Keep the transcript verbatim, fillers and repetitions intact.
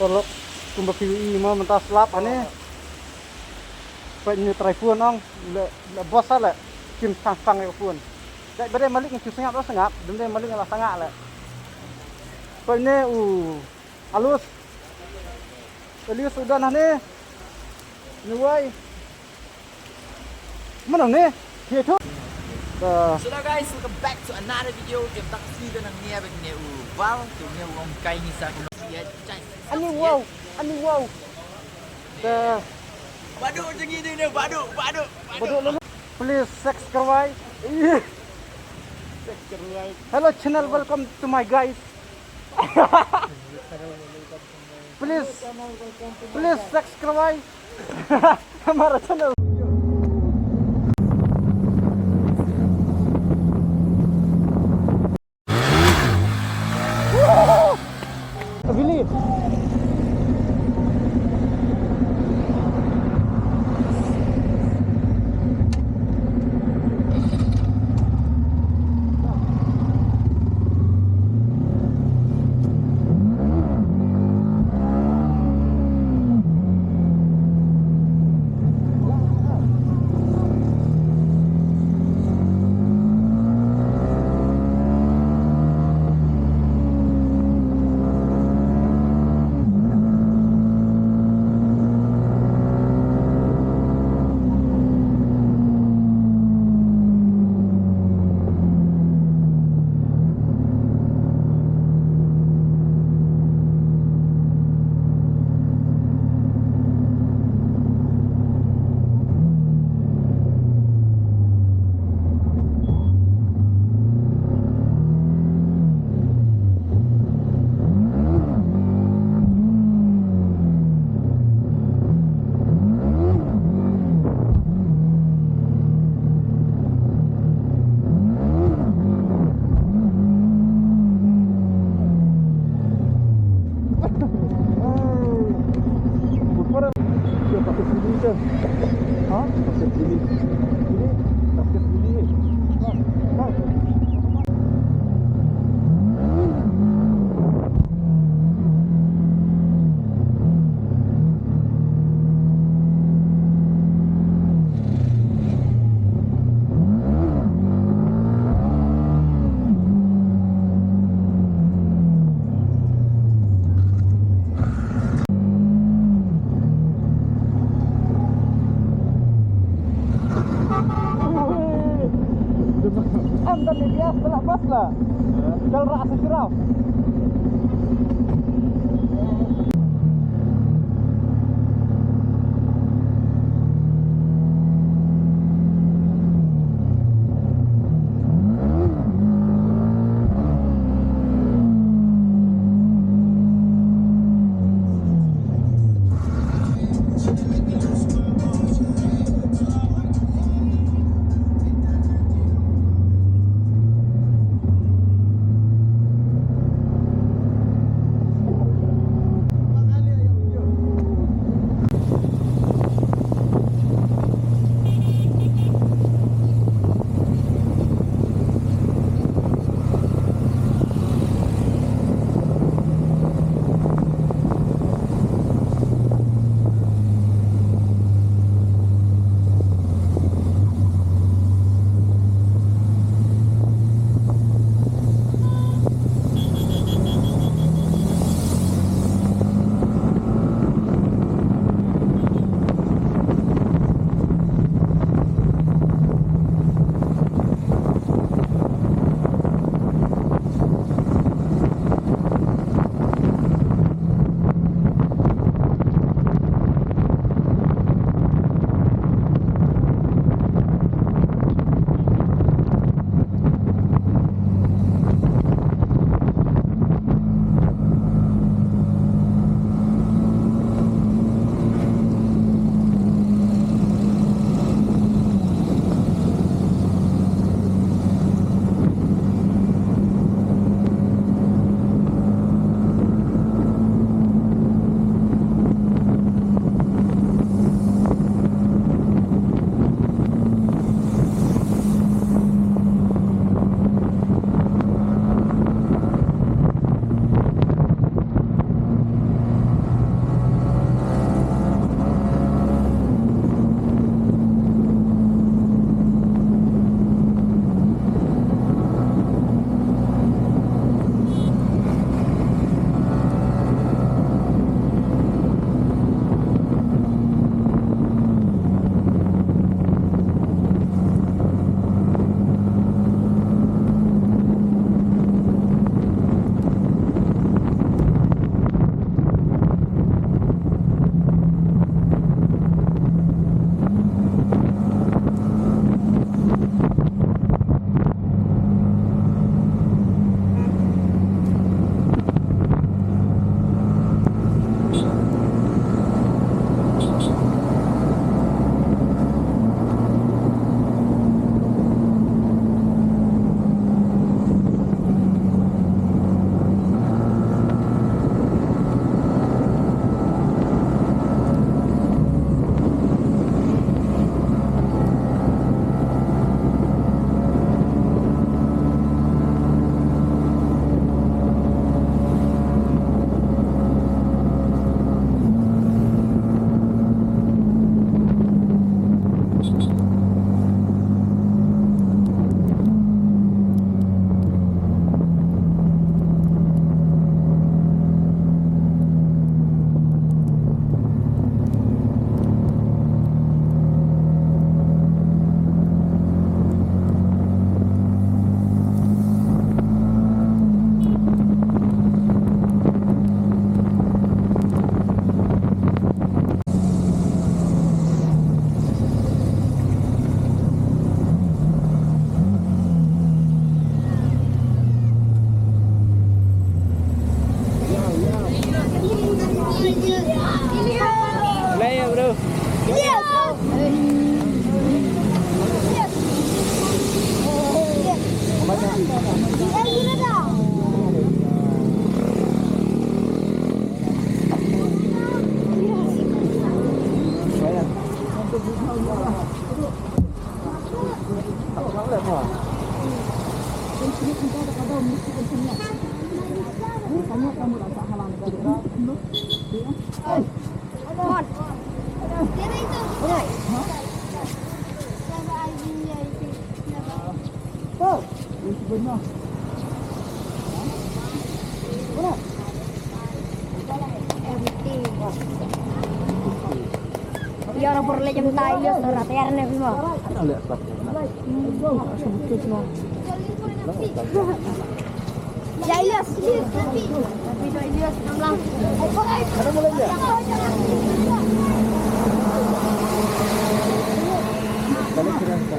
Lok kumba phi ïohi mo mynta slap hangne. Peit ne trai phone ong le, le boss ale kim sang sang ïa phone. Dei ba dei malik ngi sngap la sngap, dei malik la sngap le. Peit ne u Alus. Alus u don hangne. Ni wei. Mano ne? Ye tu. So now guys, welcome back to another video. Kem tak si dan nang nia bek nia u bal, tu nia u ong kai ni sa. Ani wow, ani wow. The Badu jengi ding dia, badu, badu, badu. Badu lulu. Please subscribe. Subscribe. Hello channel, welcome to my guys. Please, please subscribe. Hamara channel. Really? Play, bro. Ïa, orang perlu jam tayo, surat R N F mo. Ada lihat surat R N F. Hmm, langsung putus mo. Ya, Ilyas, Ilyas, tapi. Tapi dah Ilyas, enam belas. Ada mulai dia? Balik ke dalam.